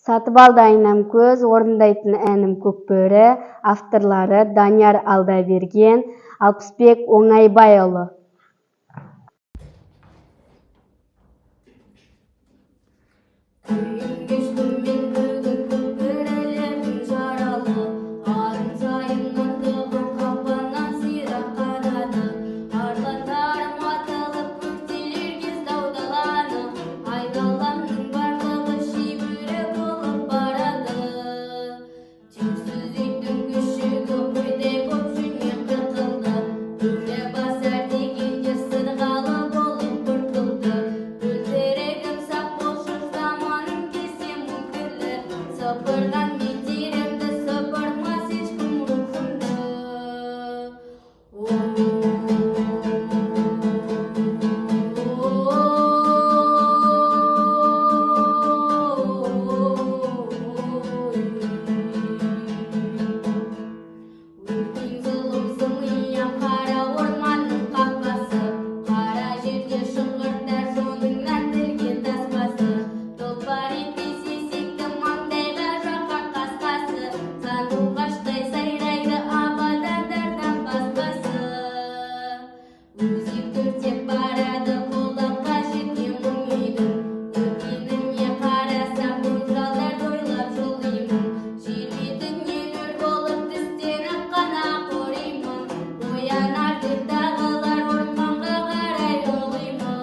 Сатыбалды айнам көз, орындайтын әнім Көкбөрі, авторлары Данияр Алдаберген, Алпысбек Оңайбайұлы. Күйім кештім мен бүгін көкбөрілердің жаралы, арын сайыннан тығып қақпаннан сирақ қадады. Арландарым атылып көктелер кез тау даланы, айналамның барлығы шибөрі болып барады. Түксіз иттің күшігі қойдай боп жүннен қырқылды, бөрі басар дегенде сырғалы болып құртылды. Бөлтірігім сақ болшы, заманым келсе мың түрлі, сыпырған беттерімді сыпырмас ешкім рухымды. Өртең зұлым зымиян қара орманның қақпасы, қара жерде шыңғыртар жоныңнан тілген таспасы. Тұлпар етпес есекті маңдайға жаққан қасқасы, сандуғаштай сайрайды абадандардан басқасы. Өзек өртеп барады құлаққа жеткен мұң үйдің, өткеніне қарасам көкжалдарды ойлап жылаймын. Жер бетінен өр болып тістеніп қана қоримын, оянар деп тағылар орманға қарай ұлимын.